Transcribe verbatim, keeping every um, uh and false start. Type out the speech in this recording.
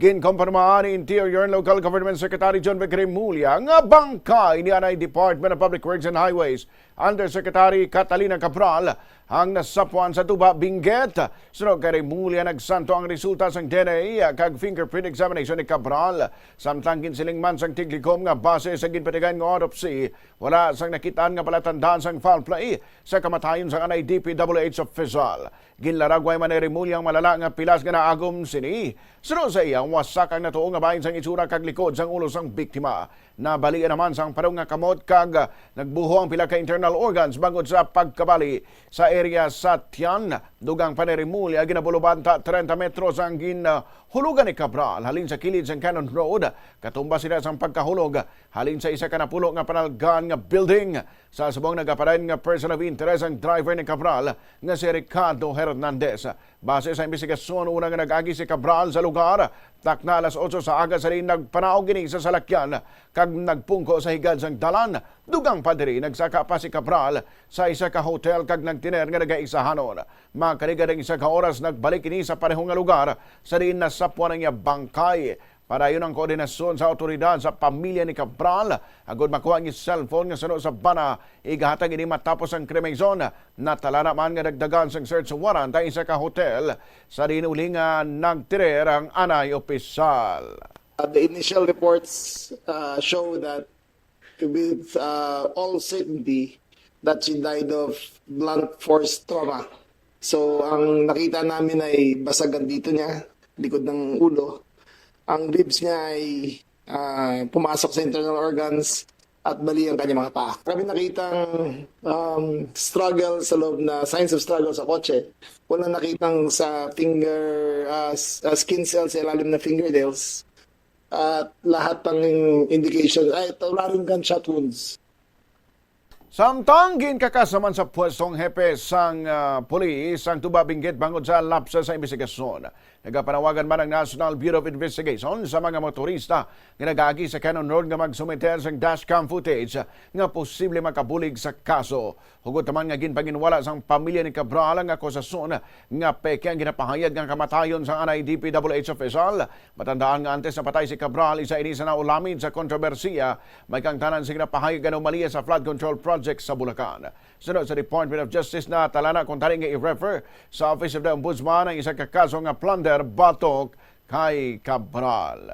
Ginkumpirmahan ni Interior and Local Government Secretary John Vic Remulla nga bangkay ni anay Department of Public Works and Highways Undersecretary Catalina Cabral ang nasapwan sa Tuba, Benguet. Suno kay Remulla, nagsanto ang resulta sang D N A kag fingerprint examination ni Cabral. Samtang ginsiling man sang tiglikom nga base sa ginpatigayon nga autopsy, wala sang nakitaan nga palatandaan sang foul play sa kamatayon sang anay D P W H official. Ginlaragway man ni Remulla ang malala nga pilas nga naagom sini. Suno sa iya, wasak ang natuo nga bahin sang itsura kag likod sang ulo sang biktima. Nabalian naman sang parong nga kamot kag nagbuho ang pila ka internal organs bangod sa pagkabali sa area sa tiyan. Dugang pa ni Remulla, ginabulubanta treinta metros ang ginhulugan ni Cabral halin sa kilid sang Cannon Road. Katumba sila sang pagkahulog halin sa isa ka napulo nga panalgan nga building. Sa subong, nagapadayon nga person of interest ang driver ni Cabral nga si Ricardo Hernandez. Base sa imbestigasyon, una nga nag-agi si Cabral sa lugar, takna alas otso sa aga, sa diin nagpanaog ini sa salakyan kag nagpungko sa higad sang dalan. Dugang pa diri, nagsaka pa si Cabral sa isa ka hotel kag nagtener nga nagaisahanon. Makaliga ang isa ka oras, nagbalik ini sa pareho nga lugar sa diin nasapwan ang iya bangkay. Padayon ang koordinasyon sa awtoridad sa pamilya ni Cabral agod makuha ang cellphone nga suno sa bana. Igahatag ini matapos ang krimen. Natalana man nga dagdagan sang search warrant ang isa ka hotel sa diin uli nga nagtener ang anay opisyal. Uh, the initial reports, uh, show that with, uh, all certainty that she died of blunt force trauma. So, ang nakita namin ay basag ang dito niya, likod ng ulo. Ang ribs niya ay, ah, pumasok sa internal organs at bali ang kanyang mga paa. Kami nakitang, um, struggle sa loob na, signs of struggle sa kotse. Wala nakitang sa finger, ah, s-, ah, skin cell sa ilalim ng fingernails. At lahat ng indication, ay, wala rin gunshot wounds. Samtang ginkakasa man sa pwesto ang hepe sang, ah, pulis ang Tuba, Benguet bangod sa lapse sa imbestigasyon. Nagapanawagan man ang National Bureau of Investigation sa mga motorista nga nag-agi sa Cannon Road nga magsumiter sang dashcam footage nga posible makabulig sa kaso. Hugot naman nga ginpanginwala sang pamilya ni Cabral ang akusasyon nga peke ang ginapahayag nga kamatayon sang anay D P W H official. Matandaan nga antes napatay si Cabral, isa ini sa naulamid sa kontrobersiya may kaangtanan sa ginapahayag nga anomalya sa flood control project sa Bulacan. Sunod sa Department of Justice, natalana kon tani nga i-refer sa Office of the Ombudsman ang isa ka kaso nga plunder batok kay Cabral.